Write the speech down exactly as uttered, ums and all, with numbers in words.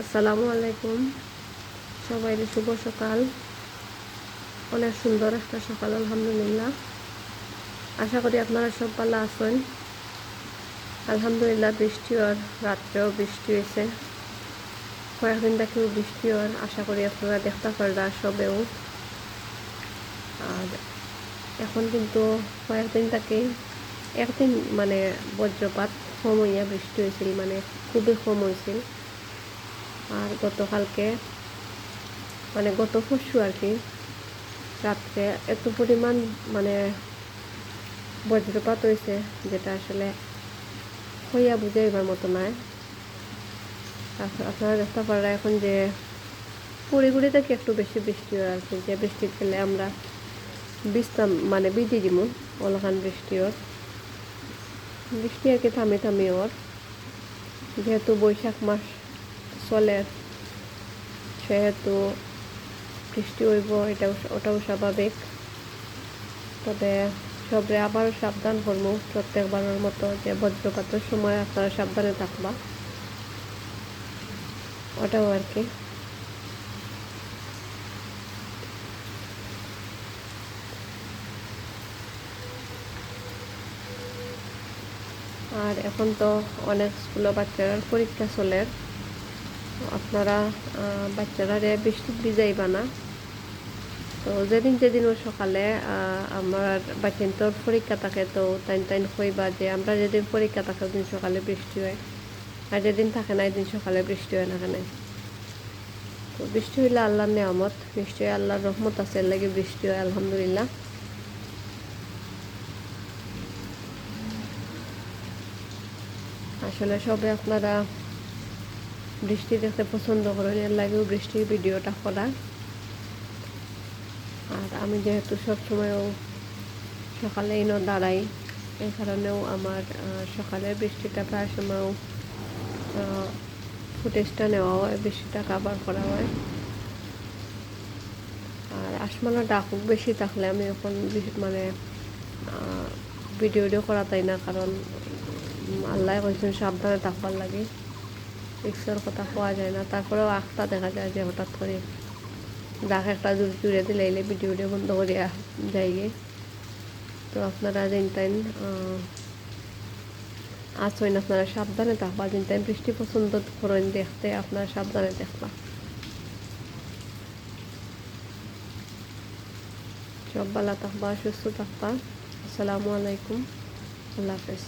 আসসালামু আলাইকুম, সবাইরে শুভ সকাল। অনেক সুন্দর একটা সকাল, আলহামদুলিল্লাহ। আশা করি আপনারা সব ভালা আছইন। আলহামদুলিল্লাহ, বৃষ্টি অর, রাত্রেও বৃষ্টি অইছে, কয়েকদিন থাকিও বৃষ্টি অর। আশা করি আপনারা দেখতা পাররা সবেউ। আর এখন কিন্তু কয়েকদিন থাকি একদিন মানে বজ্রপাত কম অইয়া বৃষ্টি অইছিল, মানে খুবই কম অইছিল। আর গতকালকে মানে গত পরশু আর কি রাত্রে এত পরিমাণ মানে বজ্রপাত অইছে, যেটা আসলে কইয়া বুঝাইবার মতো নায়। আপ-, আপনারা দেখতা পাররা এখন যে কুড়ি কুড়ি থাকি একটু বেশি বৃষ্টি অয় আর কি, যে বৃষ্টির ফলে আমরা ভিজতাম, মানে ভিজি যিমু, অলাখান বৃষ্টি অর। বৃষ্টি আর কি থামি থামি অর, যেহেতু বৈশাখ মাস চলের, সেহেতু বৃষ্টি অইবো, এটাও, ওটাও স্বাভাবিক। তবে সবরে আবারও সাবধান করমু প্রত্যেকবারর মতো যে বজ্রপাতর সময় আপনারা সাবধানে থাকবা, ওটাও আর কি। আর এখন তো অনেক স্কুলো বাচ্চারার পরীক্ষা চলের। আপনারা, আহ, বাচ্চারারে বৃষ্টিত ভিজাইবা না। তো যেদিন যেদিন ও সকালে, আহ, আমার বাচ্চাইন্তর পরীক্ষা থাকে, তো তাইন তাইন কইবা যে আমরা যেদিন পরীক্ষা থাকে ওদিন সকালে বৃষ্টি অয়, আর যেদিন থাকে না এদিন সকালে বৃষ্টি অয় না কেনে। তো বৃষ্টি অইলে আল্লার নিয়ামত, নিশ্চয়ই আল্লার রহমত আছে, এর লাগি বৃষ্টি অয়, আলহামদুলিল্লাহ। আসলে সবে আপনারা বৃষ্টি দেখতে পছন্দ করইন, এর লাগিও বৃষ্টির ভিডিওটা করা। আর আমি যেহেতু সবসময়ও সকালে ইনো দাঁড়াই, এই কারণেও আমার, আহ, সকালের বৃষ্টিটা প্রায় সময়ও, আহ, ফুটেজটা নেওয়া অয়, বৃষ্টিটা কভার করা অয়। আর আসমানো ডাকুক বেশি থাকলে আমি এখন বেশি, মানে, আহ, ভিডিও ভিডিও করা তাই না, কারণ, উম, আল্লায় কইছইন সাবধানে থাকবার লাগি। রিস্কর কথা কওয়া যায় না, তারপরেও আখতা দেখা যায় যে হঠাৎ করি ডাক একটা জুড়ে জুড়ে দিলে এলে ভিডিও ভিডিও বন্ধ করিয়া যায়গি। তো আপনারা যেইন তাইন, আহ, আছইন, আপনারা সাবধানে থাকবা। যেইন তাইন বৃষ্টি পছন্দ করইন দেখতে, আপনারা সাবধানে দেখবা। সব ভালা থাকবা, সুস্থ থাকবা। আসসালামু আলাইকুম, আল্লাহ হাফেজ।